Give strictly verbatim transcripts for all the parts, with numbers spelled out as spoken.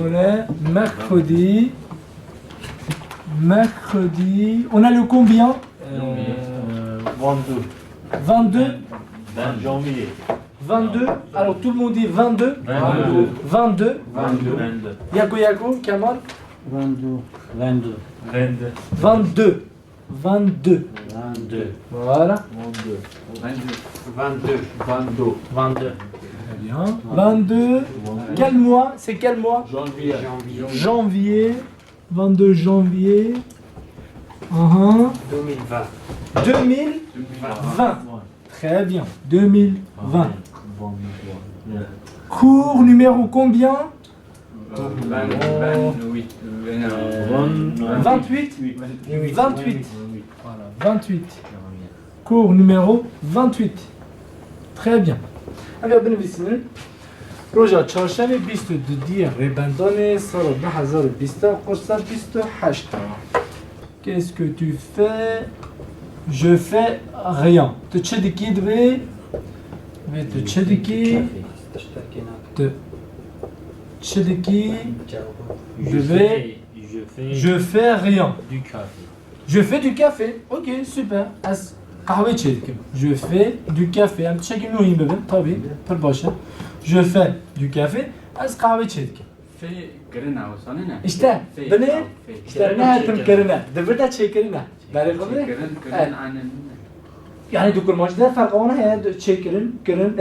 On est mercredi. Mercredi. On a le combien? Euh, vingt-deux. Vingt-deux? Vingt janvier. Vingt-deux. Alors tout le monde dit vingt-deux. Vingt-deux. Vingt-deux. Vingt-deux. Yako, Yako, Kamal? Vingt-deux. Vingt-deux. Vingt-deux. Vingt-deux. Vingt-deux. Vingt-deux. Voilà. Vingt-deux. Vingt-deux. Vingt-deux. Vingt-deux. Très bien. Vingt-deux. Quel mois? C'est quel mois? Janvier. Janvier. Vingt-deux janvier. Aha. Deux mille vingt. Deux mille vingt. Très bien. Deux mille vingt. Cours numéro combien? Vingt, vingt-huit. Euh, non, vingt, vingt-huit. Vingt-huit. Vingt-huit. Voilà, vingt-huit. Cours numéro vingt-huit. Très bien. Hadi binivîsînin. Roja çarşemê bîst û duyê Rêbendanê sala du hezar û bîst, qursa bîst û heşt. Qu'est-ce que tu fais? Je fais rien. Tu çi dikî divê? Ve tu çi dikî? Tu çi dikî? Je fais, je fais Je fais rien. Du café. Je fais du café. Ok, super. Ez qehwê çêdikim. Je fais du café. Em tiştekî nû hîn bibin, tabii. Pir baş e. Je fais du café. Ez qehwê çêdikim. Fê kirin e, wisa ne? İşte, fê, binê, fê. İşte, ne hetim kirin e. Di vir de çêkirin e. Berê xwe bide. Çêkirin, kirin, evet. Anen. Yani di kurmancî de ferqa wan heye, çêkirin, kirin.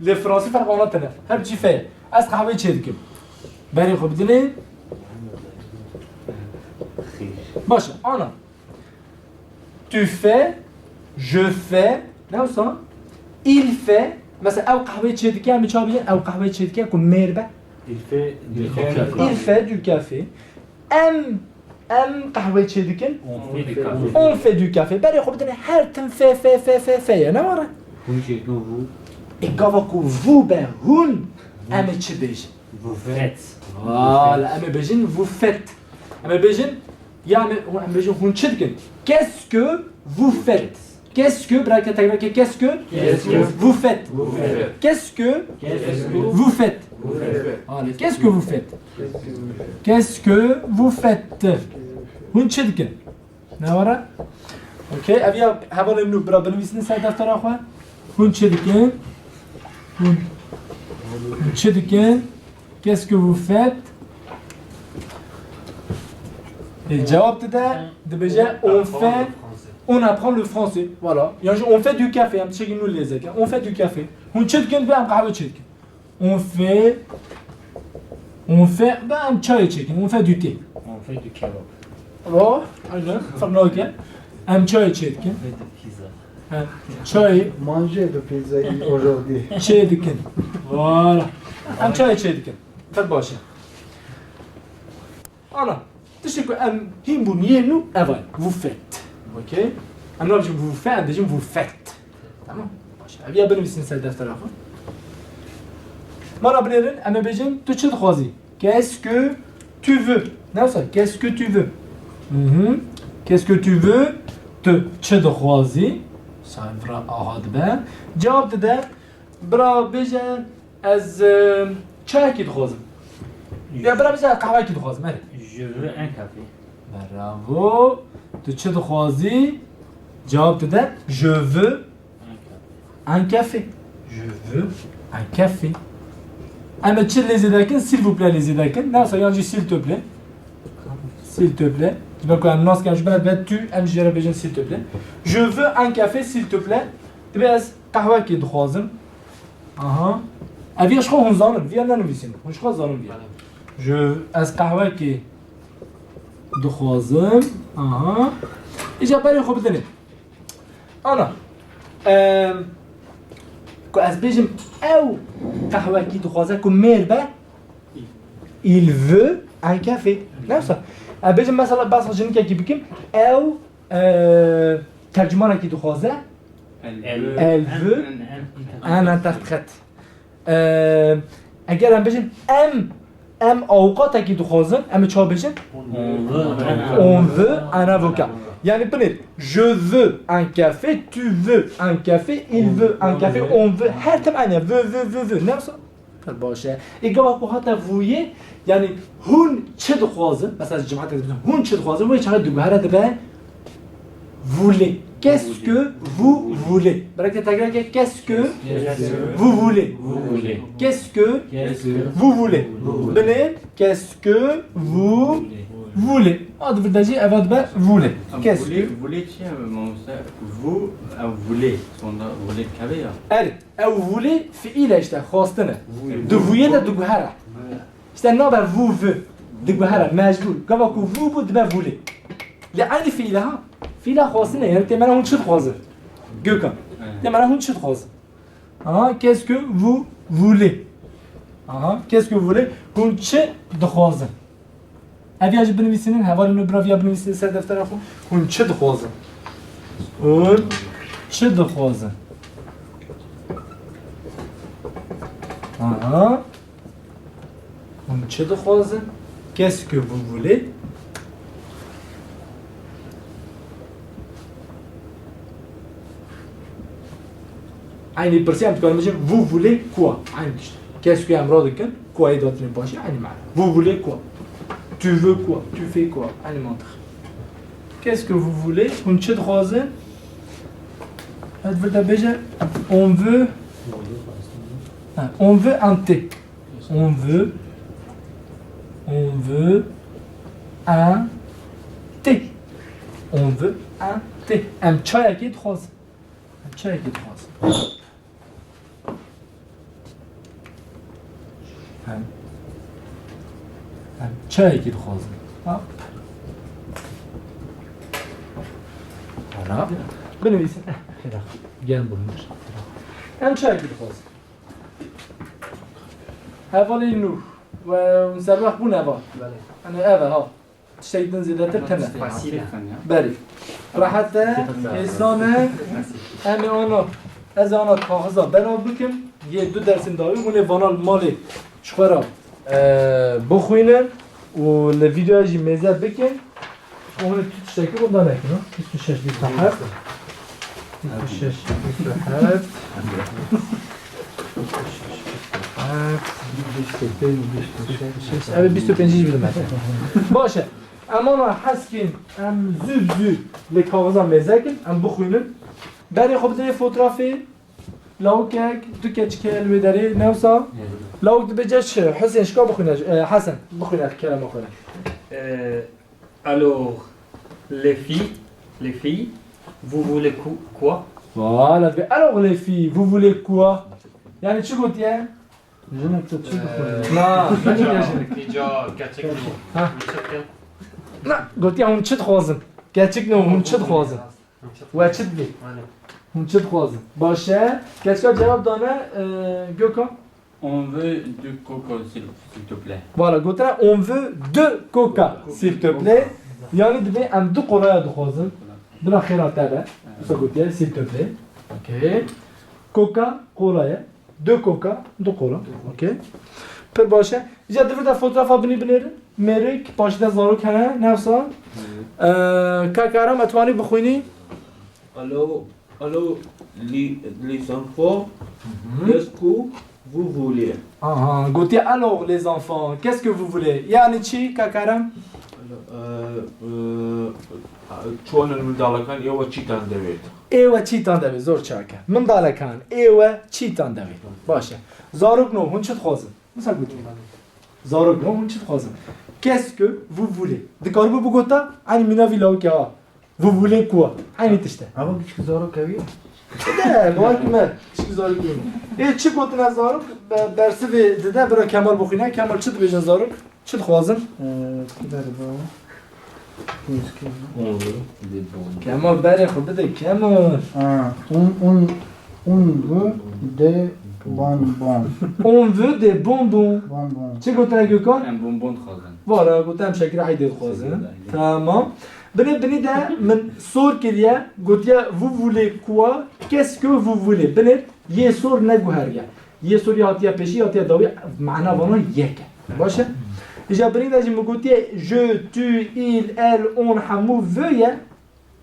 Lê fransî ferqa wan tine. Her cî fê. Ez qehwê çêdikim. Berê xwe bidinê. Baş e, ana. Tu fais, je fais, ne wisa? Il fait, mesela ew qehwê çêdike, em ê çawa bêjin? Ew qehwê çêdike ku mêr be. Il fait du café. Il fait du café. Em, em qehwê çêdikin. On fait du café. On fait du café. Berê xwe bidinê her tim fê, fê, fê, fê, fê ye, ne were? Hûn jî vous. Ê gava ku vous be, hûn, em ê çi bêjin? Vous faites. Voilà, em ê bêjin vous faites. Em ê bêjin, ya em ê, em ê bêjin hûn çi dikin? Qu'est-ce que vous faites? Qu'est-ce que, bira ke tekrar ke, qu'est-ce que vous faites? Qu'est-ce que vous faites? Voilà, qu'est-ce que vous faites? Qu'est-ce que vous faites? Hûn çi dikin? Ne were? Okey, ev ya hevalên nû bira binivîsînin ser deftera xwe. Hûn çi dikin? Hûn, hûn çi dikin? Qu'est-ce que vous faites? Ê, cevap dide, dibêje, on fait, on apprend le français. Voilà. Yan jî on fait du café, em tiştekî nû lê zêde. On fait du café. Hûn çi dikin? Dibê em qehwe çêdikin. On fait, on fait, ben, em çayê çêdikin, on fait du thé. On fait du kebab. Oh, aynen, ferqe nake. Em çayê çêdikin. On fait du pizza. He, çayê. Manger de pizza aujourd'hui. Çêdikin. Voilà. Em çayê çêdikin. Pek baş e. Ana, tiştê ku em hîn bûn yê nû ev e. Vous faites. Okey? Em nabêjin vous faites, em dibêjin vous faites. Tamam? Baş. Ev ya binivîsin ser deftera xwe. Mala binêrin, em ê bêjin, tu çi dixwazî? Qu'est-ce que tu veux? Ne wisa? Qu'est-ce que tu veux? Mhm. Qu'est-ce que tu veux? Tu çi dixwazî? Sayfra aha dibe. Cevap dide, bira bêje, Ez, e, çayekî dixwazim. Ya bira, bize qehwekî dixwazim, erê. Je veux un café. Bravo. Tu çi dixwazî? Cevap dide. Je veux un café. Je veux un café. Em ê çi lê zêde kin? S'il vous plaît lê zêde kin. Ne wisa yan jî s'il te plaît. S'il te plaît. Ji ber ku em nas kin, ji ber ve tu, em jê re bêjin s'il te plaît. Je veux un café, s'il te plaît. Dibe ez qehwekî dixwazim. Aha. Ev ya ji xwe hûn zanin, viya nenivîsîn. Hûn ji xwe zanin viya. Je, ez qehwekê dixwazim. Aha. Îca berê xwe bidinê. Ana. Em, ku ez bêjim, ew qehwekî dixwaze ku mêr be. Il veut un café. Ne wisa? Ez bêjim mesela behsa jinikekî bikim. Ew, e, tercümanekî dixwaze. Elle veut un interprète. Ee, eger em bêjin, em, em awqatekî dixwazin, em ê çawa bêjin? On veut un avocat. Yani binêr, je veux un café, tu veux un café, il veut un café, on veut, her tim aynı. Veut, veut, veut, veut. Ne wisa? Baş e. Ê gava ku hate vûyê, yanî hûn çi dixwazin? Mesela ji cimatê dibêjin, hûn çi dixwazin? Wê çaxê diguhere dibe voulez. Qu'est-ce que vous voulez? Belkî tekrar ke, qu'est-ce que vous voulez? Qu'est-ce que vous voulez? Binê, qu'est-ce que vous voulez? A di vir de jî eva dibe voulez. Qu'est-ce que? Voulez, voulez çi ye mamoste? Vous, ew voulez. Sonda voulez dikeve ya. Erê. Ew voulez fiîl e işte, xwestin e. Voulez. Di vûyê de diguhere. İşte nabe vous, vous. Diguhere, mecbûr. Gava ku vous bû, dibe voulez. Lê eynî fiîl e ha. Fiîla xwestin e, yani tê me re hûn çi dixwazin? Gökhan. Evet. Tê me re hûn çi dixwazin? Aha, qu'est-ce que vous voulez? Aha, qu'est-ce que vous voulez? Hûn çi dixwazin? Ev ya jî binivîsînin, hevalên wê bira viya binivîsînin ser deftera xwe. Hûn çi dixwazin? Hûn çi dixwazin? Aha. Hûn çi dixwazin? Qu'est-ce que vous voulez? Eynî pirsî em dikarin bêjin, vous voulez quoi? Eynî tişt. Qu'est-ce que em radikin? Quoi yê datîne paşê, eynî mana. Vous voulez quoi? Tu veux quoi? Tu fais quoi? Eynî mantiq. Qu'est-ce que vous voulez? Hûn çi dixwazin? Ev vir de bêje, on veut, ha, on veut un thé. On veut, on veut un thé. On veut un thé. Em çayekê dixwazin. Em çayekê dixwazin. Em, em çayekî dixwazin. Hop. Voilà. Binivîsin. Eh, xêra. Gel bulundur. Em çayekî dixwazin. Hevalê nû. We serwext bûn eva. Belê. Hani eve ha. Tiştek din zêdetir tune. Facile. Berî. Rehet e, hêsan e. Em ê ana, ez ê ana kaxiza belav bikim. Yê du dersên dawî hûn ê vana li malê ji xwe re, e, bixwînin û li vîdeoya jî mêze bikin. Hûn ê tu tiştekî winda nekin, ha? Bîst û şeş, bîst û heft. Bîst û şeş, bîst û heft. Ev ê bîst û pênc jî bidime. Baş e. Em ana hez kên, em zû bi zû lê kaxiza mêze kin, em bixwînin. Berê xwe bidinê fotrafê, lawikek, du keçik heye li wê derê, ne wisa? Lawik dibêje çi? Husên şika bixwîne, e, Hesen, bixwîne kerema xwe. E, Alors, les filles, les filles, vous voulez cou-, quoi? Voilà, dibê, alors les filles, vous voulez quoi? Yani çi gotiye? Jinik tu çi dixwazî? Na, ne gotiye jinik? Îcar, keçik nû. Ha. Hûn çi dikin? Na, gotiye hûn çi dixwazin? Keçik nû, hûn çi dixwazin? We çi dibê? Hûn çi dixwazin? Baş e. Keçika cewab dane, e, Gökhan? On veut deux coca, s'il, s'il te plaît. Voilà, gotine, on veut deux coca, s'il te plaît. Yani dibê em du kolaya dixwazin. Bila xêra te be. Wisa gotiye, s'il te plaît. Okey. Coca, kola ye. Deux coca, du kola. Okey. Pir baş e. Îca di vir de fotoğrafa binî binêrin. Mêrik, paşî de zarok hene, ne wisa? Ee, Kakaram, etwanî bixwînî? Alo, alo, les, les enfants, qu'est-ce que vous voulez? Aha, gotiye, alors les enfants, qu'est-ce que vous voulez? Yani çi, Kakaram? Ee, e, çawan in mindalekan, êwe çîtan devêt? Êwe çîtan devêt, zor çak e. Mindalekan, êwe çîtan devêt. Baş e. Zarokno, hûn çi dixwazin? Wisa gotiye. Zarokno, hûn çi dixwazin? Qu'est-ce que vous voulez? Dikaribû bigota, eynî mîna vî lawikê ha. Vous voulez quoi? Eynî tişt e. Ama küçük zarok ev e? Ne, bak me, küçük zarok ev e. Ê, çi gotine zarok? Be-, bersivê dide, bira Kemal bixwîne. Kemal, çi dibêjin zarok? Çi dixwazin? Ee, tu derba. Kemal, berê xwe bide, Kemal. Ha, un, un, un veut des bonbons. On veut des bonbons. Bonbons. Çi gotine Gökhan? Em bonbon dixwazin. Vara, gote em şekila eydê dixwazin. Şekila eydê. Tamam. Binê binî de min sor kiriye, gotiye, vous voulez quoi? Qu'est-ce que vous voulez? Binê yê sor neguheriye. Yê sor ya hatiye pêşî, ya hatiye dawî, mana vana yek e. Baş e? Îja binî de jî min gotiye, je, tu, il, elle, on, hemû veut ye.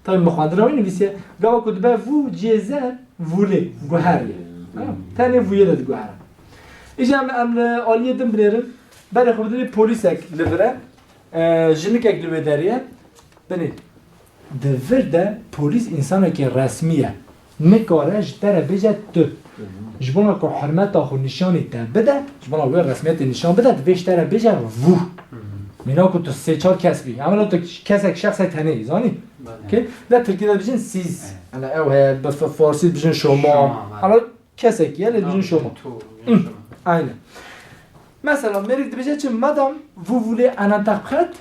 Tabii min xwendina wî nivîsiye. Gava ku dibe vous, cêze, voulez, guheriye. Ha? Tenê voulez de diguhere. Îca em, em li aliyê din binêrin. Berê xwe bidinê polîsek li vir e. E, jinikek li wê derê ye. Binê. Di vir de polîs însanekî resmî ye. Nikare ji te re bêje tu. Ji bona ku hurmeta xwe nîşanî te bide, ji bona wê resmiyetê nîşan bide, divê ji te re bêje vous. Mîna ku tu sê çar kes bî. Ama tu kesek, şexsek tenê yî, zanî? Belê. Okey? De Tirkî de dibêjin siz. Evet. Hele ew heye, bi f-, farsî dibêjin şoma. Şoma, belê. Hala kesekî ye, lê dibêjin şoma. Tu, Hı. Şoma. Aynen. Mesela mêrik dibêje çi? Madame, vous voulez un interprète?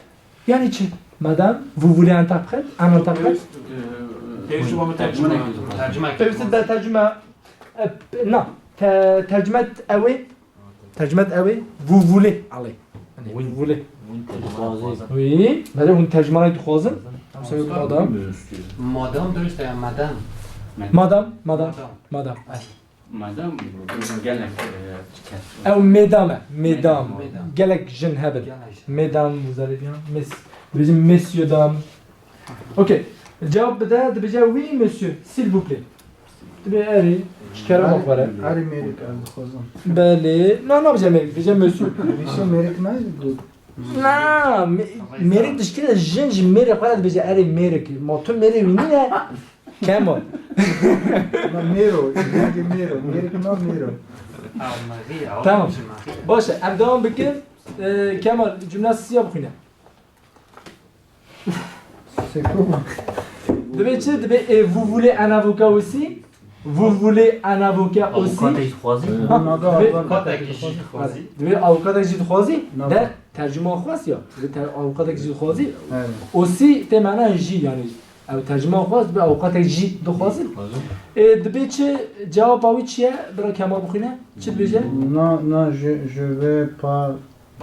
Yani çi? Madame, vous voulez un interprète? Un interprète? Pêwîst ji bo min tercüme. Tercüme. Pêwîst be tercüme. E, p-, na. Te-, tercüme ew ê. Tercüme ew ê. Vous voulez. Allez. Yani, Win. Vous voulez. Win tercüme dixwazin. Oui. Belê hûn tercümanê dixwazin. Em sewê madam. Madam durust e, madam. Madam, madam. Madam. Madam. Madam, gelek, e, kes. Ew mesdam e, mesdam. Mesdam. Gelek jin hebin. Gelek jin. Mesdam, vous allez bien? Mes-, dibêjin messieurs, dames. Okey. Cevap bide, dibêje oui, monsieur, s'il vous plaît. Dibê erê, ji kerema xwe re. Erê mêrik, ez dixwazim. Belê. Na, nabêje mêrik, dibêje monsieur. Dibêje mêrik ne, got. Na, me-, mêrik dişkîne jin ji mêrê xwe re dibêje, erê mêrik. Ma tu mêrê wî nîne? Kemal. Na, mêro, mêrikê mêro, mêrik na, mêro. Tamam. Baş e, em devam bikin. Ee, Kemal, cümle sisiya bixwîne. C'est quoi? Dibê çi? Dibê, e, vous voulez un avocat aussi? Vous voulez un avocat aussi? Avukatê jî dixwazî? Ha, Nada dibê, avukatê jî dixwazî. Dibê avukatê jî dixwazî? Nada. De tercüman xwest ya. Dibê ter-, avukatê jî dixwazî. Evet. Aussi tê mana jî, yani. Ew tercüman xwest, dibê avukatê jî dixwazî. Dixwazî. E, dibê çi? Cevaba wî çi ye? Bira Kemal bixwîne. Çi dibêje? Non, non, je, je veux pas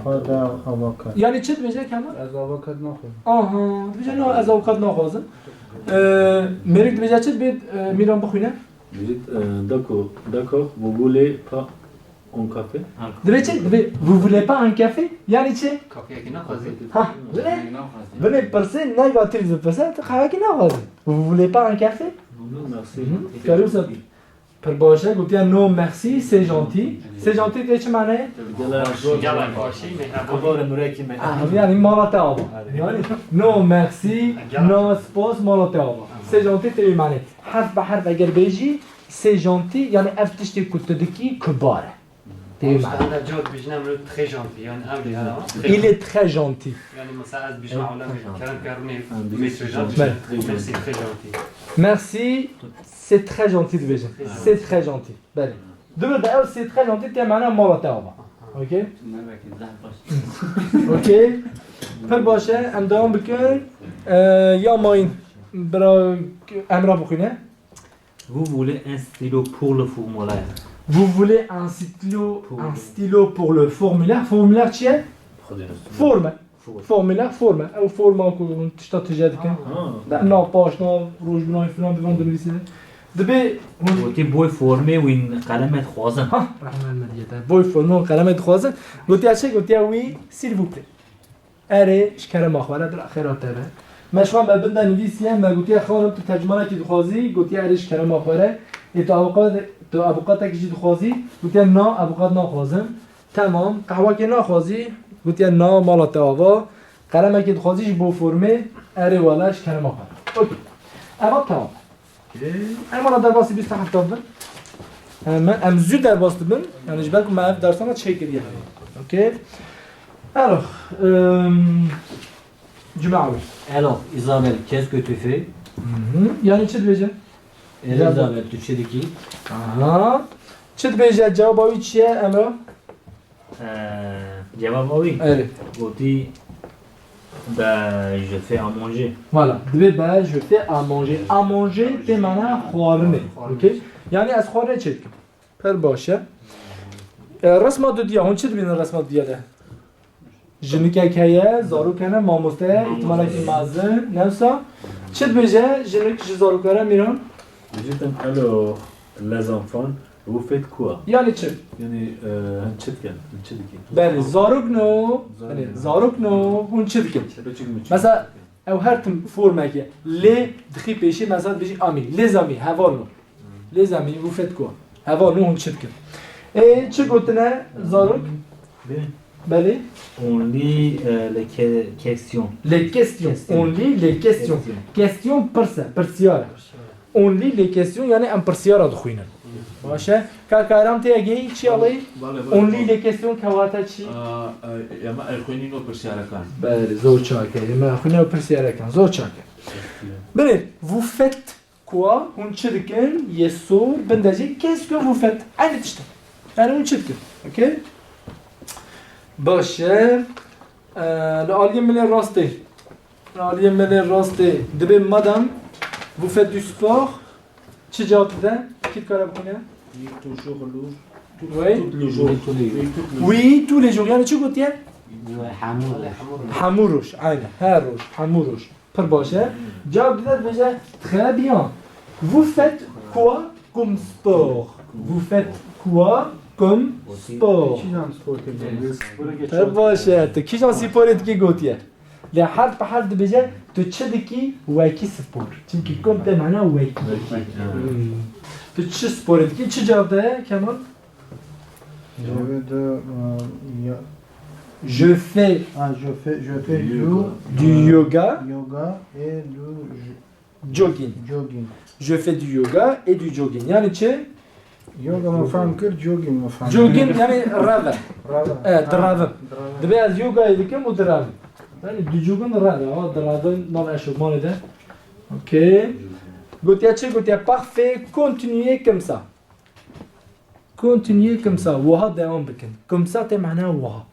Pas d'avocat. Yani çi dibêje Kemal? Ez avokat naxwazim. Aha, dibêje no, ez avokat naxwazim. Ee, mêrik dibêje çi dibê, e, Mîran bixwîne? Dibêjit, e, d'accord, d'accord, vous voulez pas un café? Dibê çi? Dibê, vous voulez pas un café? Yani çi? Kafeyekî naxwazî. Ha, bile? Bile pirsê negatif dipirse, tu qehwekî naxwazî. Vous voulez pas un café? Non, merci. Hı? Kerem sen. Pir baş e, gotiye non merci, c'est gentil. C'est gentil tê çi mane? Gelek baş. Gelek baş. Kibar e, mûrekî me. Ah, yani mala te ava. Yani non merci, non spas, mala te ava. C'est gentil tê mane. Herf be herf eger bêjî, c'est gentil, yani ev tiştê ku tu dikî kibar e. Tê mane. Standard cevap bijne, em très gentil, yani ev lê hera. Il est très gentil. Yani mesela ez bijna, ola kerem kerune, merci, très gentil. Merci, très gentil. Merci. C'est très gentil dibêjin. C'est très gentil. Belê. Dibir de ew c'est très gentil tê mana mala te ava. Okey? Okey. Pir baş e, em devam bikin. Ee, ya mayîn bira Emra bixwîne. Vous voulez un stylo pour le formulaire? Vous voulez un stylo, un stylo pour le formulaire? Formulaire çi ye? Forme. Form. Formüler, forme. Ew forma ku hûn tişta tije dikin. Ha. Nav paş, nav rojbûnayê filan bi van dinivîsîne. Dibê hûn Gotî boy formê wî qeleme dixwazin. Ha, rehmet me diye te. Boy formê wî qeleme dixwazin. Gotiya çi? Gotiya wî, s'il vous plaît. Erê, ji kerema xwe re, bira xêra te be. Me ji xwe me bin de nivîsiye, me gotiye, xanim, tu tercümanekî dixwazî? Gotiye, erê, ji kerema xwe re. Ê tu avukat, tu avukatekî jî dixwazî? Gotiye, na, avukat naxwazim. Temam. Qehwekê naxwazî? Gotiye, na, mala te ava. Qelemekê dixwazî ji bo formê? Erê wele, ji kerema xwe. Okey. Eva temam. Em ana derbasî bîst û heft bin. Em, em zû derbas dibin. Yani ji ber ku me ev dersana çêkiriye. Okey. Alors, euh, cuma awil. Alors, Isabelle, qu'est-ce que tu fais? Mhm. Yani çi dibêje? Elisabeth, tu çi dikî? Aha. Çi dibêje? Cewaba wî çi ye, Emre? Ee, cevaba wî? Erê. Gotî, ben, je fais à manger. Voilà. Dibê ben, je fais à manger. À manger tê mana xwarinê. Xwarin. Okey? Yani ez xwarinê çêdikim. Pir baş e. E, resma dudiya, hûn çi dibînin resma dudiya de? Jinikek heye, zarok hene, mamoste ye, îhtimalekî mezin, newsa. Çi dibêje jinik ji zaroka re, Mîran? Dibêjin, alors, les enfants, vous faites quoi? Yani çi? Yani, e, hûn çi dikin? Hûn çi dikin? Belê, zarok no, zarok belê, no, zarok no, hûn çi dikin? Çi dikin? Mesela, ew her tim formekê. Lê dixî pêşî, mesela dibêjî amis. Les amis, heval no. Les amis, vous faites quoi? Heval no, hûn çi dikin? Ê, çi gotine zarok? Belê? On lit, e, les que-, questions. Les questions. Questions. On lit les questions. Questions. Question pirse, pirsyar e. On lit les questions, yani em pirsyara dixwînin. Baş e. Kaka Eram, tê gehî çi alê? Belê, belê, On lit belê. Les questions kewate çi? A, e, ema erxwînîno pirsyarakan. Belê, zor çak e. Ema erxwînîno pirsyarakan. Zor çak e. Belê, vous faites quoi? Hûn çi dikin? Yê sor, bin de jî, qu'est-ce que vous faites? Eynî tişt e. Yani hûn çi dikin? Okey? Baş e. E, li aliyê min ê rastê. Li aliyê min ê rastê. Dibê madame, vous faites du sport. Çi cevap dide? Kî dikare bixwîne? Oui, toujours, toujours. Oui, tous les jours. Oui, tous les jours. Yani çi gotiye? Hemû roj. Hemû roj, aynen. Her roj, hemû roj. Pir baş e. Cevap dide, dibêje, très bien. Vous faites quoi comme sport? Vous faites quoi comme sport? Kîjan sporê dikî? Pir baş e. Tu kîjan sporê dikî gotiye? Lê herf bi herf dibêje, tu çi dikî wekî spor? Çimkî comme tê mana wekî. Wekî, ha. Hmm. Tu çi sporê dikî? Çi cevap daye, Kemal? Cevabê de, e, ya- Je fais. Ah, je fais, je fais du yoga. Du yoga. Yoga et du j-, Jogging. Jogging. Je fais du yoga et du jogging. Yani çi? Yoga min fehm kir, jogging min fehm kir. Jogging yani reve. Reve. Evet, ha, direvim. Direvim. Dibê ez yogayê dikim û direvim. Yani du jogging reve. Ama direvim nav eşofmanê de. Okey. Gotiye çi? Gotiye parfait, continuez comme ça. Continuez comme ça. Wiha dewam bikin. Comme ça tê mana wiha.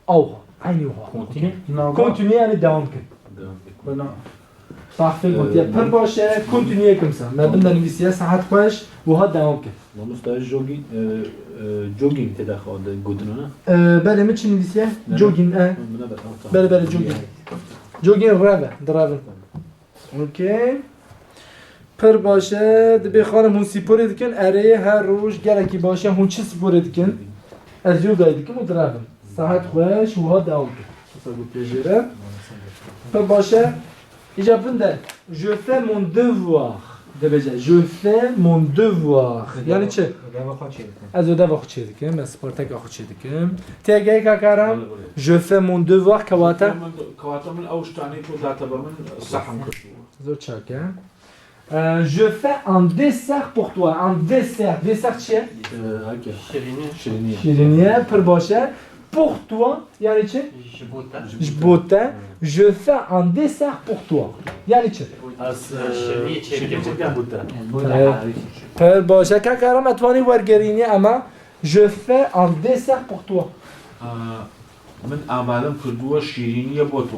Awha. Eynî wiha. Continue. Okey. Nava. Continue yani dewam kin. Dewam kin. Bana. Parfait, ee, gotiye. Pir baş e. Continue comme ça. Me bin de nivîsiye, saet xweş. Wiha dewam kin. Mamosta, jogging, e, e, jogging tê de xwe de gotin, ne? Ee, belê, min çi nivîsiye? Ne, ne. Jogging, e. Min ne be, tamam, tamam. Belê, belê, jogging. Jogging reve, direvin. Okey. Pir baş e. Dibê xanim hûn sporê dikin? Erê, her roj gelekî baş e. Hûn çi sporê dikin? Ez yogayê dikim û direvim. Saet xweş, wiha dewam kin. Wisa gotiye jê re. Pir baş e. Îca bin de, je fais mon devoir. Dibêje, je fais mon devoir. Yani çi? Ödeva xwe çêdikim. Ez ödeva xwe çêdikim, ez sporteka xwe çêdikim. Tê gehî, Kaka Eram? Belê, belê. Je fais mon devoir, kewate? Kewate min, kewate min ew ştanê ku date be min, sehim kir. Zor çak e. Ee, je fais un dessert pour toi. Un dessert. Dessert çi ye? Ee, heke. Şirînî. Şirînî. Şirînî ye, pir baş e. Pour toi, yani çi? Ji bo te. Ji bo te. Je fais un dessert pour toi. Yani çi? Ez, e, şirînî çêdikim bo te. Bo te. Ee, pir baş e. Kaka Eram, me twanî wergerînî, ema je fais un dessert pour toi. Ee, Min amadem kirduwe şîrîniyê bo to.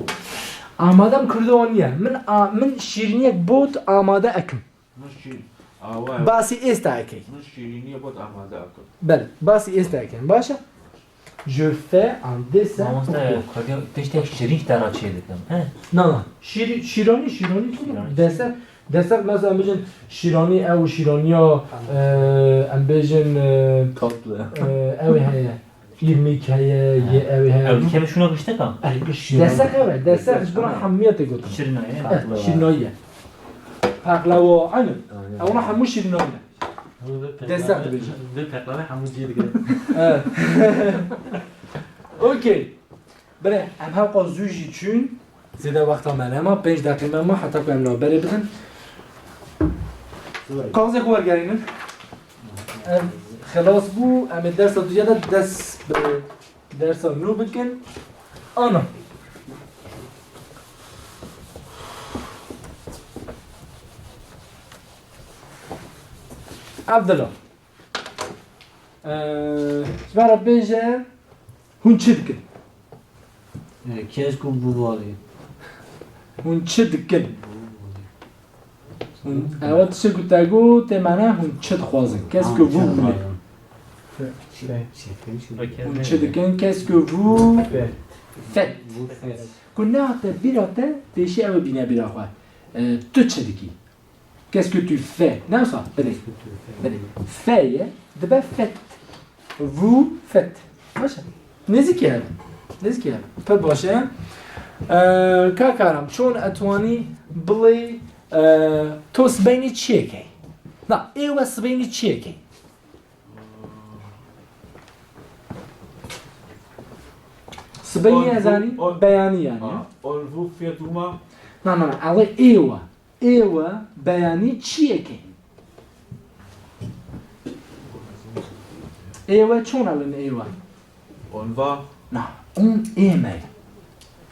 Amadem kirduwe niye. Min a-, min şîrîniyek bo tu amade ekim. Min şîr-, awa. Basî êsta ekey. Min şîrîniyê bo tu amade ekim. Belê, basî êsta ekey. Baş e? Je fais un dessert pour toi. Mamoste, tiştek şîrîn ji te re çêdikim, he? Na, na. Şîrî-, şîranî, şîranî. Şîranî. Dessert, dessert mesela em bêjin şîranî, ew şîraniya, e, em bêjin, e, tatlı. E, ew heye. Îrmîk heye, yê ew heye. Ew dikeve şûna giştek a? Eh, giş-, desek ew e, desek ji bo hemûya tê gotin. Şirînayê. Eh, şirînayê. Paqlawa, aynen. Aynen. Ew hemû şirînayê. Desek dibêjin. Vê paqlawê hemû cihê digire. Evet. Okey. Bire, em hewqa zû jî çûn. Zêde wexta me nema, pênc deqî me ma heta ku em navberê bidin. Kaxizê xwe wergerînin. Ev xilas bû, em ê dersa duya de dest bi dersa nû bikin. Ana. Abdullah. Ee, ji me re bêje, hûn çi dikin? E, qu'est-ce que vous voulez? Hûn çi dikin? Hûn, ewa tiştê ku te got, tê mane hûn çi dixwazin? Qu'est-ce que vous voulez? Hûn çi dikin? Qu'est-ce que vous faites? Ku nehate bîra te, pêşî ew bîne bîra xwe. E, tu çi dikî? Qu'est-ce que tu fais? Ne wisa? Belê. Belê. Fais ye, dibe faites. Vous faites. Baş e. Nêzîkî hebe. Nêzîkî hebe. Pir baş e. Ee, Kaka Eram, çon etwanî bilî, ee, to sibeynî çi yekey? Na, ê we sibeynî çi yekey? Sibeyê on vous, ezanî on, beyanî yani. Ha, on vous fait duma. Na, na, na, ew ê we. Ê we beyanî çiyekê. Ê we çon ew in ê we? On va. Na, on ê me.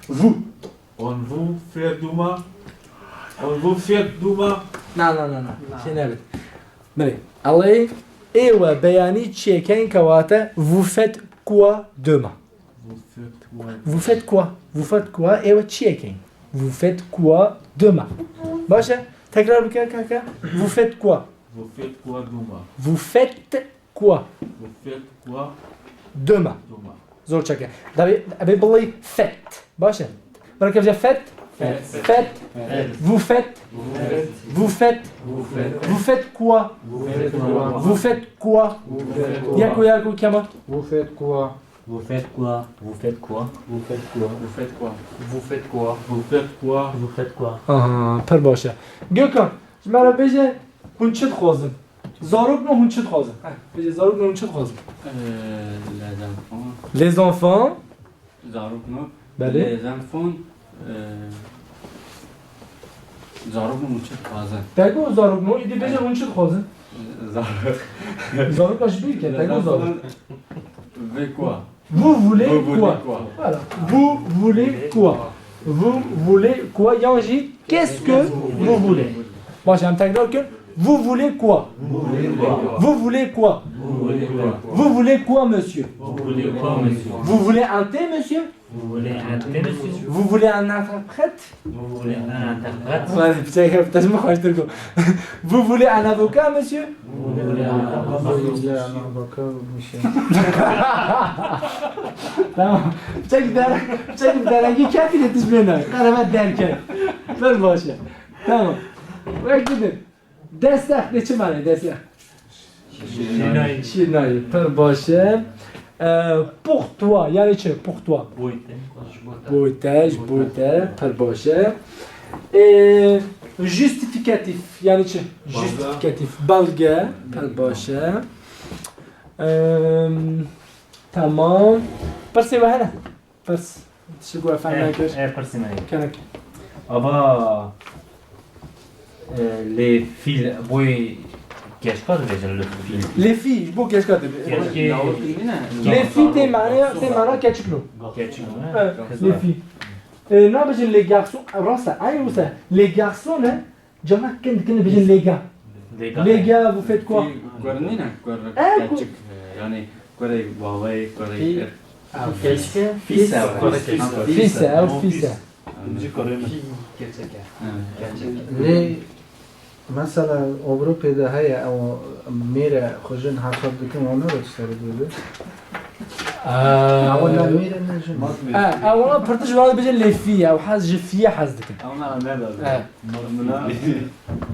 Vous. On vous fait duma. On vous fait duma. Na, na, na, na. Şey nebit. Belê. Ew ê we beyanî çiyekên kewate vous faites quoi demain? Vous faites quoi? Vous faites quoi? Vous faites quoi? Ê we çiyekên? Vous faites quoi demain? Baş e? Tekrar bike kaka. Vous faites quoi? Vous faites quoi duma? Vous faites quoi? Vous faites quoi demain? Duma. Zor çeke. Dabê, ebê biڵێ faites. Baş e? Bırakın bize faites. Faites. Faites. Faites. Vous faites. Vous faites. Vous faites. Vous faites quoi? Vous faites quoi? Vous faites quoi? Vous faites quoi? Yako, yako, Kemal. Vous faites quoi? Vous faites quoi? Vous faites quoi? Vous faites quoi? Vous faites quoi? Vous faites quoi? Vous faites quoi? Aha, pir baş e. Gökhan, ji me re bêje, hûn çi dixwazin? Zarokno hûn çi dixwazin? Heh, bêje, zarokno hûn çi dixwazin? Euh, les enfants. Les enfants. Zarokno. Belê. Les enfants, euh, zarokno hûn çi dixwazin? Te got zarokno, îdî bêje hûn çi dixwazin? Zarok. Zarok ji bîr ke, te got zarok. Ve quoi? Vous voulez quoi? Vous voulez quoi? Voilà. Vous voulez quoi? Vous voulez quoi? Yan jî, qu'est-ce que vous voulez? Baş, em tekrar kin. Vous voulez quoi? Vous voulez quoi? Vous voulez quoi, monsieur? Vous voulez un thé, monsieur? Vous voulez un thé, monsieur? Vous voulez un interprète? Vous voulez un interprète? Hadi, piçek, piçek mi xweştir ku. Vous voulez un avocat, monsieur? Vous voulez un avocat, monsieur? Tamam. Piçek der, piçek derengî kefî de tişmêne. Qerebe derken. Pir baş e. Tamam. Wek gidin. Destex, ne çi mane destex? Şîrnayî. Şîrnayî, pir baş e. E, pour toi, yani çi? Pour toi. Bo te. Bo te, ji bo te, pir baş e. E, justificatif, yani çi? Belge. Justificatif, belge, pir baş e. E, tamam. Pirsê we hene? Pirs. Tişik we fehm nekir. Eh, eh, pirsî me ye. Kenek. Ava, eh, les filles, boy keşka dibêjin, les filles. Les filles, ji bo keşka dibê. Keşkê. Les filles tê mane, tê mana keçik no. Keçik no, ne? Eh, kızlar. Les filles. Eh, nabêjin les garçons, rast e, ay wisa, les garçons ne? Canak kin dikin bêjin les gars. Les gars. Les gars, vous faites quoi? Kurê nîne, kurê keçik, yani kurê bavê, kurê... Fils. Fils. Fils, ew fils e. Lê mesela Ewropê de heye, ew mêre xwe jin hesab dikin, wan ne tişt dibêje. Ew ne mêr e, ne jin. Ew wana pir tişt dibêjin, les filles, ew hez ji fille hez dikin. Ew ne mêr e.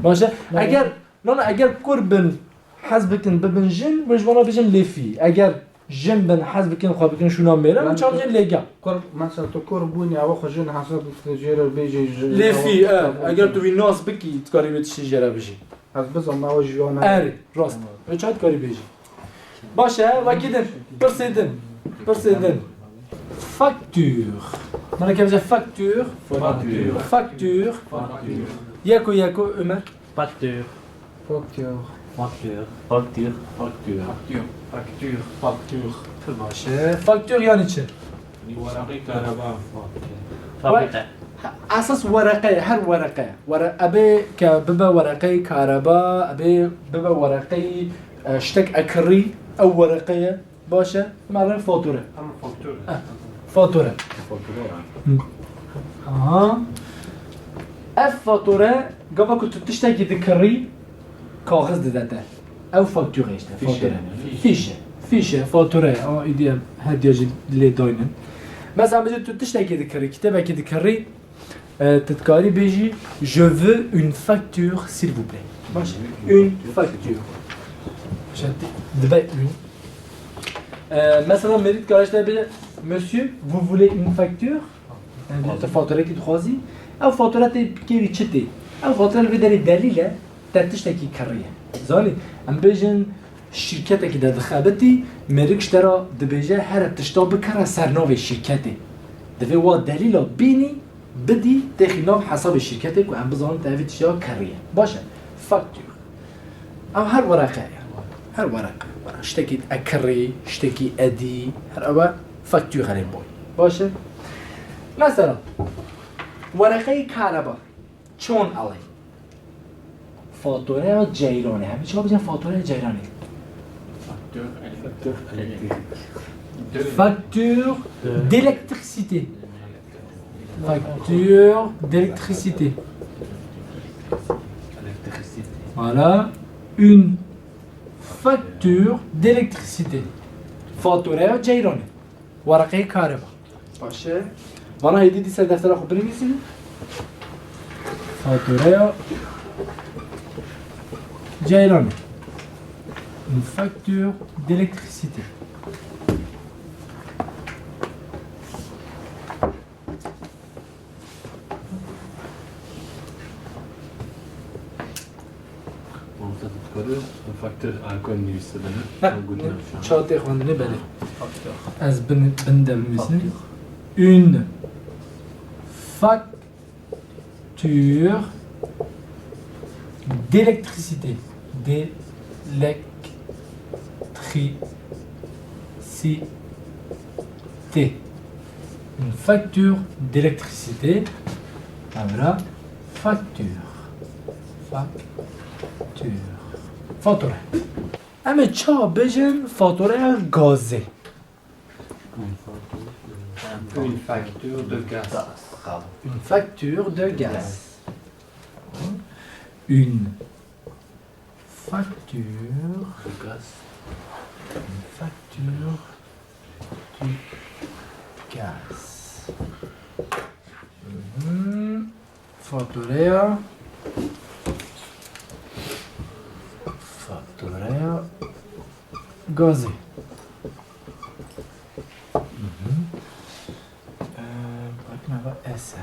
Baş e. Eger, nana, eger kur bin, hez bikin, bibin jin, wê ji wana bêjin les filles. Eger jin bin, hez bikin, xwe bikin şûna mêr, em çawa bêjin les gars. Kur, mesela tu kur bûnî, ew xwe jin hesab bikin, jê re bêjî jin. Les filles, e, eger tu wî nas bikî, dikarî wê tiştê jê re bijî. Ez bizim, ew ji wana. Erê, rast. Wê çawa dikarî bêjî. Baş e, wekî din. Pirsê din. Pirsê din. Facture. Mana kevze facture. Facture. Facture. Facture. Yeko, yeko, Ömer. Facture. Facture. Facture. Facture. Facture. Facture. Facture. Pir baş e. Facture yani çi? Weraqê kareba. Fabrîka. Ha, esas wereqe, her wereqe. Were-, ebê ke bibe wereqeyê kareba, ebê bibe wereqeyê, e, ştek ekirî, ew wereqe ye. Baş e, me re fatûre. Ama faktûre. Eh, fatûre. Faktûre yani. Hı. Aha. Ev fatûre, gava ku tu tiştekî dikirî, kaxiz dide te. Ew faktûre işte, fîş e, fatûre. Fîş. Fîş e, fîş e, fatûre ye. Ama îdî em hediye jî lê daynin. Mesela, mesela tu tiştekî dikirî, kitêbekî dikirî, e, tu dikarî bêjî, "Je veux une facture, s'il vous plaît." Baş e? Une facture. Şey, dibe une. E, mesela, mêrî dikare işte bêje, "Monsieur, vous voulez une facture?" Yani, tu faturekî dixwazî? Ew fature tê kêrî çi tê? Ew fature li vê derê delîl e, te tiştekî kiriye. Zanî, em bêjin, şîrketekî de dixebitî, mêrik ji te re dibêje, here tişta bikere ser navê şîrketê. Divê wa delîla bînî bidî têxî nav hesabê şîrketê ku em bizanin te evî tiştiya kiriye. Baş e. Facture. Ev her wereqe ye. Her wereqe. Ştekî ekirî, ştekî edî, her ew e facture herê boy. Baş e. Mesela, wereqeyê kareba. Çon alê? Fatureya ceyranê. Hemî çawa bijan fatureya ceyranê? Facture électrique. Facture d'électricité. Facture d'électricité. Voilà. Une facture d'électricité. Fatureya ceyranê. Wereqeyê karê ba. Baş e. Vana hêdî dî ser deftera xwe binivîsî. Fatureya ceyranê. Une facture d'électricité. Mamoste, tu dikare facteur alkol nivîse bine? Ne, ew gotina ne, çawa tê xwendinê, belê. Ez bin, bin de binivîsim. Une facture d'électricité. D'électricité. Une facture d'électricité. Evra facture. Facture. Fatura. Em ê çawa bêjin fatureya gazê? Une facture de gaz. Une facture de gaz. Une facture. De gaz. Une facture de gaz. Mhm. Fatureya. Fatureya gazê. Mhm. Ee, bakın ama S F.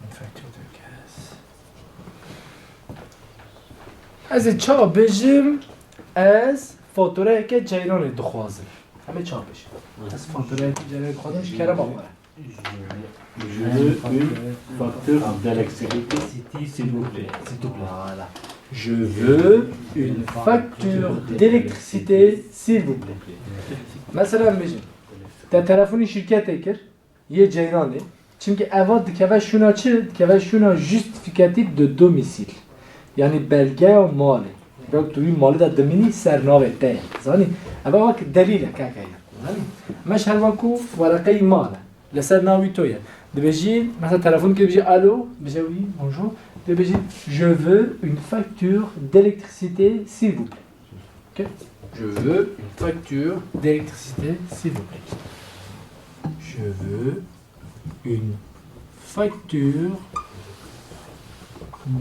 Une facture de gaz. Ez ê çawa bêjim? Ez fatureyeke ceyranê dixwazim. Em ê çawa bêjin? Ez fatureyeke ceyranê dixwazim, ji kerema xwe re. Je veux une facture d'électricité, s'il vous plaît. S'il vous plaît. Voilà. Je veux une facture d'électricité, s'il vous plaît. Mesela em bêjin, te telefonî şîrketê kir, yê ceyranê. Çimkî eva dikeve şûna çi? Dikeve şûna justificatif de domicile. Yanî belgeya malê. Wek tu wî malê de dimînî, ser navê te ye. Zanî? Eva wek delîl e, keke ye. Zanî? Meş her wek ku wereqeyî mal e. Li ser navî to ye. Dibêjî, mesela telefon kir, dibêjî, "Alo", bêje, "Oui, bonjour." Dibêjî, "Je veux une facture d'électricité, s'il vous plaît." Ok? Je veux une facture d'électricité, s'il vous plaît. Je veux une facture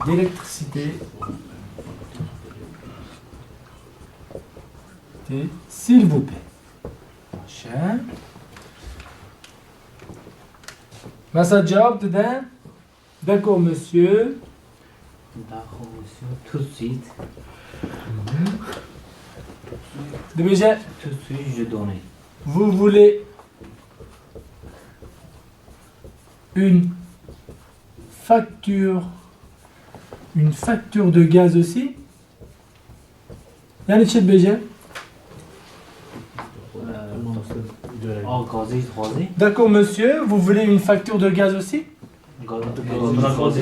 d'électricité, s'il vous plaît. Baş e. Mesela cevap dide. D'accord, monsieur. D'accord, monsieur. Tout de suite. Dibêje, tout de suite, je donne. Vous voulez une facture, une facture de gaz aussi? Yanî çi dibêje? Ee, a gazî dixwazî. D'accord, monsieur, vous voulez une facture de gaz aussi? Ga-, ga-, gazî dixwazî.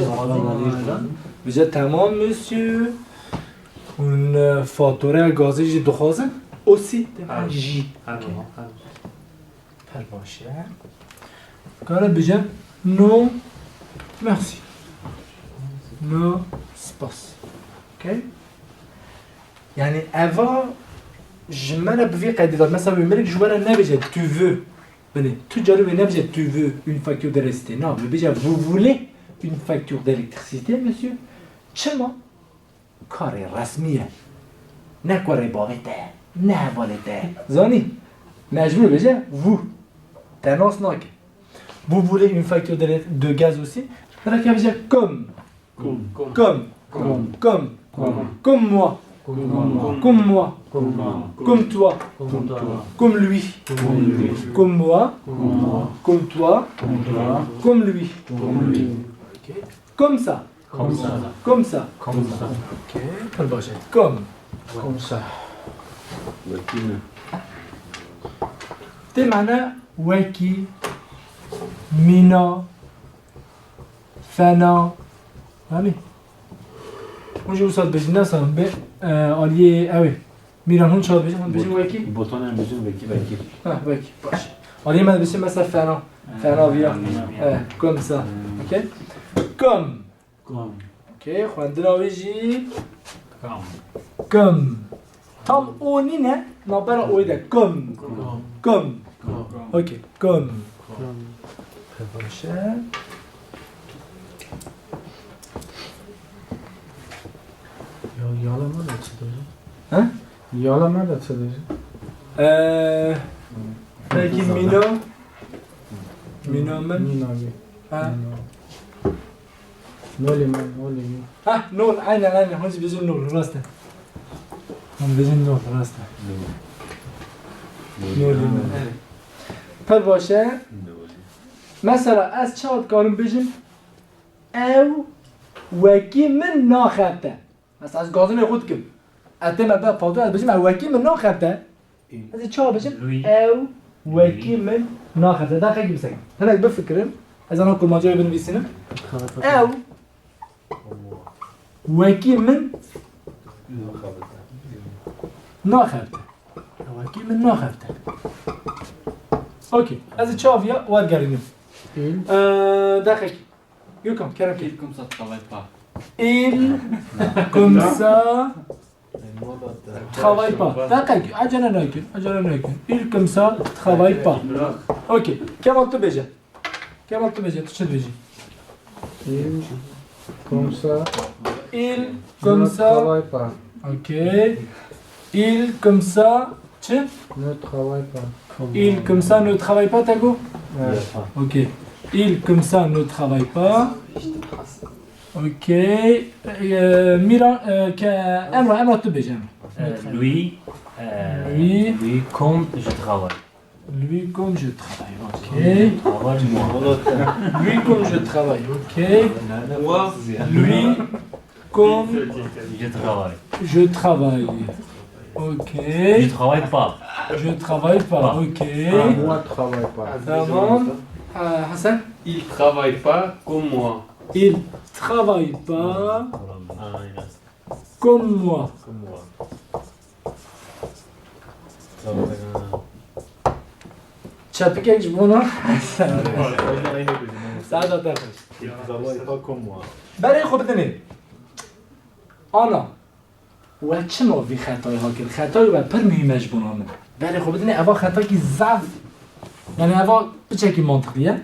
Bêje, "Tamam, monsieur." Hûn, e, fatureya gazê jî dixwazin? Aussi, dema jî. Her wiha, her wiha. Her baş e. Kare bêje, "Non, merci." "Non, spas." Okey? Yanî eva ji me re bi vî qeydî ve, mesela wê mirik ji we re nebêje, "Tu veux." Binê, tu carî wê nebêje, "Tu veux une facture d'électricité." Na, wê bêje, "Vous voulez une facture d'électricité, monsieur?" Çima? Karê resmî ye. Ne kurê bavê te ye, ne hevalê te ye. Zanî? Mecbûr bêje, "Vous." Te nas nake. "Vous voulez une facture de, de gaz aussi?" Reke bêje, "Comme." Comme. Comme. Comme. Comme. Comme. Comme moi. Comme moi. Comme moi. Comme moi. Comme toi. Comme toi. Comme lui. Comme lui. Comme moi. Comme moi. Comme toi. Comme toi. Comme lui. Comme lui. Ok. Comme ça. Comme ça. Comme ça. Comme ça. Ok. Pir baş e. Comme. Comme ça. Wekî min. Tê mane wekî, mîna, fena. Yanî. Hûn jî wisa dibêjin, ne san bê, e, aliyê ew ê. Mîran, hûn çawa dibêjin? Hûn dibêjin wekî? Botan em dibêjin wekî, wekî. Ha, wekî. Baş. Aliyê me dibêjin mesela fena. Fena viya. Fena viya. E, comme ça. Hmm. Okey? Comme. Comme. Okey, xwendina wê jî. Comme. Comme. Tam o nîne, navbera oyê de. Comme. Comme. Comme. Comme. Okey, comme. Comme. Pir baş e. Ya, yala me de çi dibêje? He? Yala me de çi dibêje? Ee, belkî mîna. Mîna min. Mîna min. Ha. Mîna. Nolê min, nolê min. Ha, nol, aynen, aynen. Hûn jî bêjin nol, rast e. Hûn bêjin nol, rast e. Nol. Nolê min, evet. Pir baş e. Nol. Mesela ez çawa dikarim bêjim, ew wekî min naxebite. Mesela ez gazinê xwe dikim. Ez tême ber paltoya, ez bêjim ew wekî min naxebite. Ez ê çawa bêjim? Lui. Ew wekî Lui. Min naxebite. Deqekî bisekin. Hinek bifikirin. Ez ana kurmancayê binivîsînim. Ew wekî min naxebite. Ew wekî min naxebite. Okey. Ez ê çawa viya wergerînim. Îl. Ee, deqekî. Gökhan, kerem kir. Il comme ça travaille pas. Il comme ça travaille pas. Deqek, acele nekin, acele nekin. Il comme ça travaille pas. Okey. Kemal, tu bêje. Kemal, tu bêje, tu çi dibêjî? Il comme ça. Il comme ça. Ne travaille pas. Okey. Il comme ça. Çi? Ne travaille pas. Il comme ça ne travaille pas, te got? Ouais. Ok. Il comme ça ne travaille pas. Ok. Euh, Miran, euh, ke, Emrah, Emrah, tu bêje, Emrah. Euh, lui, euh, Lui. Lui, comme je travaille. Lui, comme je travaille, ok. Travaille, moi. Lui, comme je travaille, ok. Moi. Lui, comme je travaille. Je travaille. Ok. Je travaille pas. Je travaille pas, ok. Moi, travaille pas. Tamam. Euh, Hassan? Il travaille pas comme moi. Il travaille pas comme moi. Çepikek ji bona. Saeta te xweş. Berê xwe bidinê. Ana, we çima vî xetayê ha kir? Xetayê we pir muhîm e ji bona min. Berê xwe bidinê, eva xetakî zaf. Yani eva piçekî mantiqlî ye.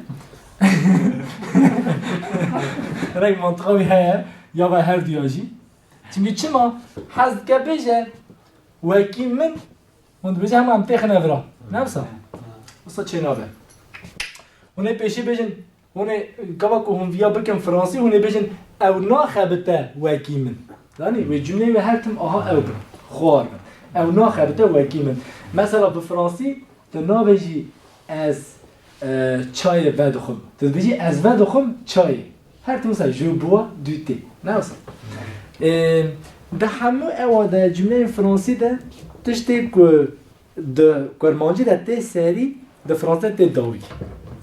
Reng mantiqa wî heye, ya ve her duya jî. Çimkî çima? Hez dike bêje, wekî min, hûn dibêje hema em têxine vira. Ne wisa? Wisa çênabe. Hûn ê pêşî bêjin, hûn ê gava ku hûn viya bikin fransî, hûn ê bêjin, ew naxebite wekî min. Zanî, wê cumleyê wê her tim aha ew bin. Xwar bin. Ew naxebite wekî min. Mesela bi fransî, tu nabêjî ez, e, çayê vedixwim. Tu dibêjî ez vedixwim çayê. Her tim wisa je bois du thé. Ne wisa? E, di hemû ewa de cumleyên fransî de tiştê ku di kurmancî de tê serî, di fransî de tê dawî.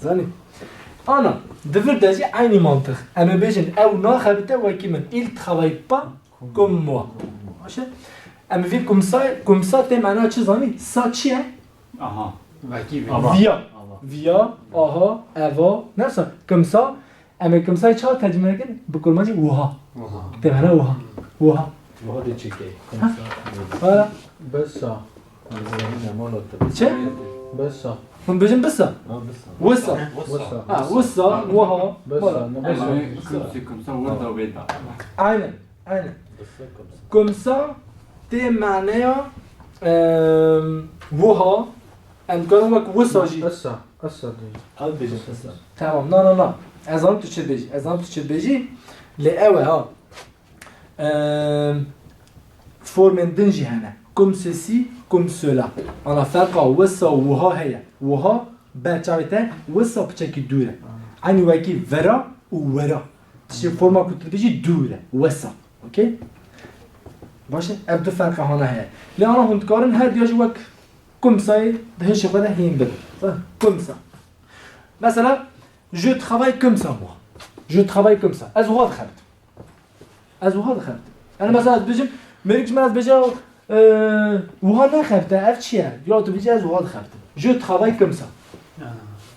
Zanî? Ana, di vir de jî eynî mantiq. Em ê bêjin ew naxebite wekî min. Il travaille pas comme moi. Baş e? Em vî comme ça, comme ça tê mena çi zanî? Ça çi ye? Aha. Vekî vî. Aha. Viya. Aha. Viya, aha, eva, ne wisa? Comme ça, em ê comme ça çawa tercüme dikin? Bi kurmancî wiha. Wiha. Tê mena wiha. Wiha. Wiha dê çêkê. Comme ça. Voilà. Besa. Çi? Besa. Hûn bêjin bisa? Ha, bisa. Wisa. Wisa. Ha, wisa, wiha. Besa, voilà. Ne besa. Comme ça, comme ça, wisa wê da. Aynen. Aynen. Comme ça tê maneya, em, wiha, em dikarin wek wisa jî. Esa, esa dê. Ew dibêjin esa. Tamam, na, na, na. Ez zanim tu çi dibêjî. Ez zanim tu çi dibêjî. Lê ew e, ha. Em, Formên din jî hene. Comme ceci, comme cela. Ana ferqa wisa û wiha heye. Wiha ber çavê te wisa piçekî dûr e. Eynî wekî vera û wera. Tiştê forma ku tu dibêjî dûr e. Wisa. Okey? Baş e? Ev du ferqa hana heye. Lê ana hûn dikarin her diya jî wek comme ça yê di hişê xwe de hîn bidin. Comme ça. Mesela, je travaille comme ça, moi. Je travaille comme ça. Ez wiha dixebitim. Ez wiha dixebitim. Yani mesela ez dibêjim, mêrik ji min ez dibêje, e, wiha nexebite, ev çi ye? Ya tu bêjî ez wiha dixebitim. Je travaille comme ça.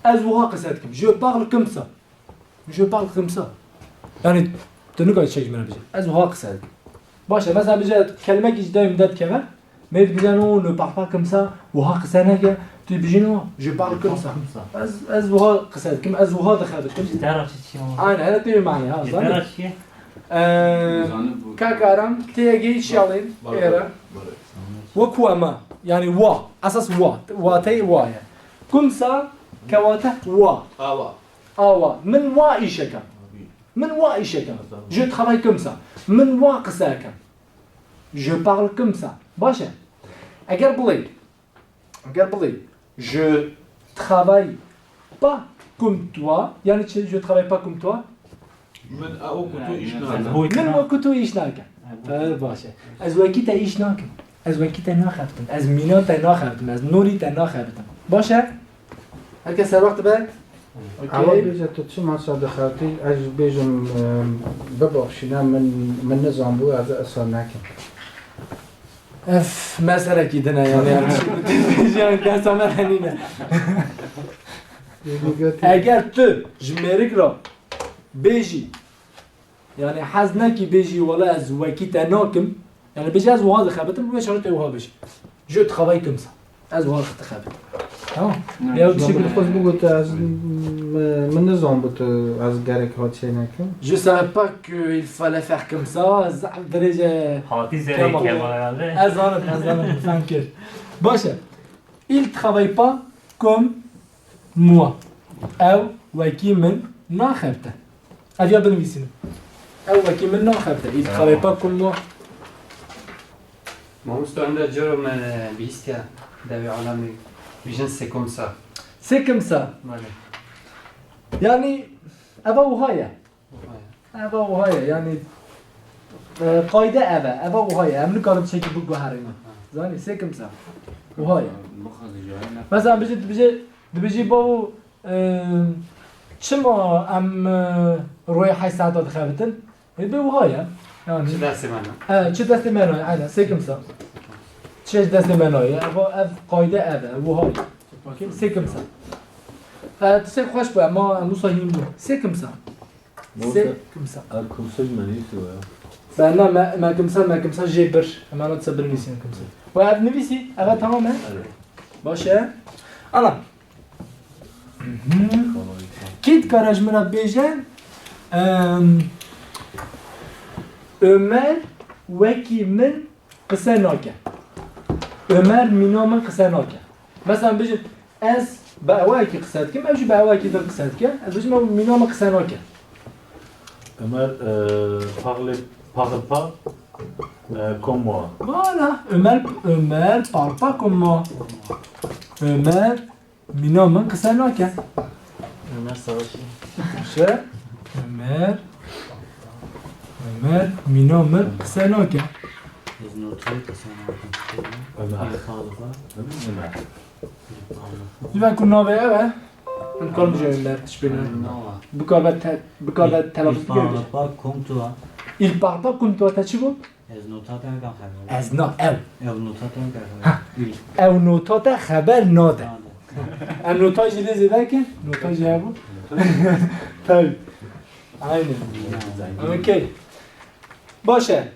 Ez wiha qise dikim. Je parle comme ça. Je parle comme ça. Yani tu nikarî çek ji min re bêjî. Ez wiha qise dikim. Baş e, mesela bêje kelimekî ji dewê min derdikeve. Mêrik dibêje, non, ne parle pas comme ça, wiha qise neke. Tu dibêjî, non, je parle comme ça. Ez, ez wiha qise dikim, ez wiha dixebitim. Ji te re çi çi ye? Aynen, hele tu yê manê, ha, zanî? Ji te re çi ye? Eee, kak Aram, tu yê gêyî şiyalên, êre. Wek wema, yani wa, esas wa, wateyê wa ye. Comme ça, kewate wa. Awa. Awa. Min wa îşe kem. Min wa îşe kem. Je travaille comme ça. Min wa qise kem. Je parle comme ça. Baş e. Eger bڵێ, eger bڵێ, je travaille pas comme toi, yani çi? Je travaille pas comme toi. Min ew ku tu îş nakim. Min wek ku tu îş nakim. Ev baş e. Ez wekî te îş nakim. Ez wekî te naxebitim. Ez mîna te naxebitim. Ez norî te naxebitim. Baş e? Herkes serwext be? Ewa bêje tu çima ça dixebitî, ez bêjim, e, bibexşîne, min, min nizanbû, ez esa nekim. Ev meselekî din e, yani, yani, şey, yani, desa me de nîne. Eger tu ji mêrik re bêjî, yani, hez nekî bêjî, wela ez wekî te nakim, yani, bêjî ez wiha dixebitim, wê çaxê tu wiha bêjî. Je travaille comme ça. Ez wiha dixebitim. Tamam. Ya, tu şekil xwe bigot, ez, m-, min nizanbû tu, ez gerek ha çê nekim. Je savais pas qu'il fallait faire comme ça. Zaf dirêj e. Hatî zerê Kemal. Kemal herhalde. Ez zanim, ez zanim, fem kir. Baş e. Il travaille pas comme moi. Ew wekî min naxebite. Ev ya binivîsînim. Ew wekî min naxebite. Il travaille pas comme moi. Mamoste, enda caro me bihîstiye dewê alemê bijin c'est comme ça. C'est comme ça. Belê. Yani, eva wiha ye. Wiha ye. Eva wiha ye, yani, e, qayde ev e, eva wiha ye. Em nikarin tiştekî biguherînin. Zanî, c'est comme ça. Wiha ye. Mesela bijî, dibêjî, dibêjî bavo, e, çima em, e, royê heşt saeta dixebitin? Ê, bê wiha ye. Yani, çi destê me ne? E, çi destê me ne, aynen, c'est comme ça. Çi ji destê me nayê. Eva, ev qayde ev e, wiha ye. Bakayım, c'est comme ça. E, tiştek xweş bû, ema em wisa hîn bû. C'est comme ça. C'est comme ça. Ev comme ça ji me nivîsî ya. Ben na, me, me comme ça, me comme ça jê bir. Em ana dise binivîsînin comme ça. Ve ev nivîsî, eve tamam e? Evet. Baş e? Ana. Mhm. Kî dikare ji min re bêje, em, Ömer wekî min qise nake. Ömer mîna min qise nake. Mesela bijim, ez bi ewayekî qise dikim, ew jî bi ewayekî din qise dike. Ez bijim, ew mîna min qise nake. Ömer, e, parle, parle pas, e, comme moi. Voilà. Ömer, Ömer parle pas comme moi. Ömer mîna min qise nake. Ömer savaşî. Baş e. Ömer, Ömer mîna min qise nake. Ez notayê qise nakim. Ömer. Ömer. Ömer. Ji ber ku navê ev e, em karin bijî Ömer, tişt pê nayê. Nava. Bikar be te-, bikar be telaffuz bike. Il parle pas comme toi. Il parle pas comme toi, te çi got? Ez nota te nake xeber. Ez na, ew. Ew nota te nake xeber. Ha. Il. Ew nota te xeber nade. Nade. Em nota jî lê zêde kin. Nota jî hebû. Tabii. Aynen. Okey. Baş e.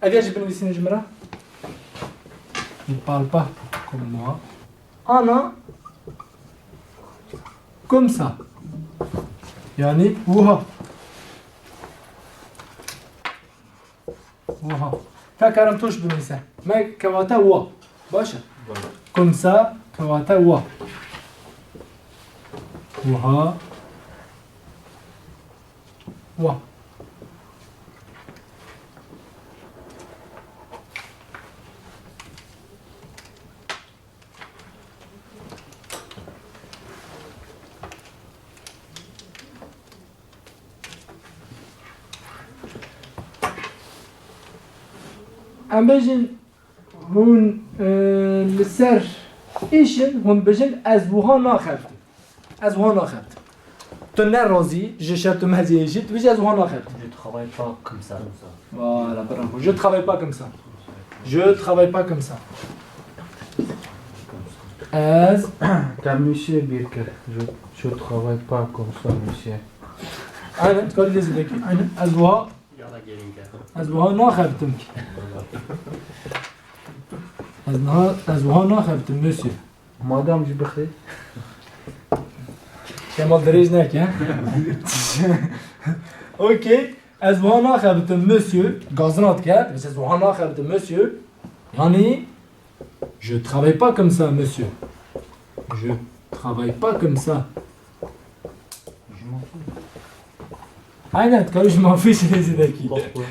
Ev ya jî binivîsînin ji min re. Il parle pas comme moi. Ana. Comme ça. Yani wiha. Wiha. Ka karim tu jî binivîse. Me kewate wa. Baş e? Baş. Comme ça, kewate wa. Wiha. Wa. Em bêjin, hûn, e, li ser îş in, hûn bijin, ez wiha naxebtim. Ez wiha naxebtim. Tu ne razî, ji şer tu meziyê jî, tu bijî, ez wiha naxebtim. Je travaille pas comme ça. Voilà, bravo. Je travaille pas comme ça. Je travaille pas comme ça. Ez Te monsieur bîr kir. Je, je travaille pas comme ça, monsieur. Aynen, tu peux les évoquer. Aynen. Ez wiha, ez wiha naxebtim ki. Ez niha, ez wiha naxebtim, monsieur. Madam jî bixê. Kemal dirêj neke. Okey. Ez wiha naxebitim, monsieur. Gazina dike. Ez wiha naxebitim, monsieur. Yani, je travaille pas comme ça, monsieur. Je travaille pas comme ça. Je m'en fous. Aynen, tu je m'en fiche, les édaki. Pourquoi?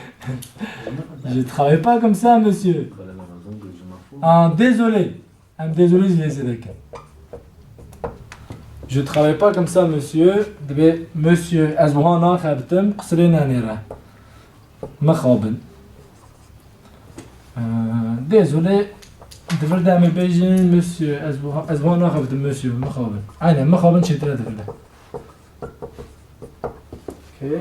Je travaille pas comme ça, monsieur. Voilà la raison que je m'en fous. Ah, désolé. Em, désolé, je les édaki. Je travaille pas comme ça, monsieur. Dibê, monsieur, ez wiha naxebitim, qisirê nenêre. Mixabin. Ee, désolé, di vir de em ê bêjin, monsieur, ez wiha, ez wiha naxebitim, monsieur, mixabin. Aynen, mixabin çêtir e di vir de. Okey.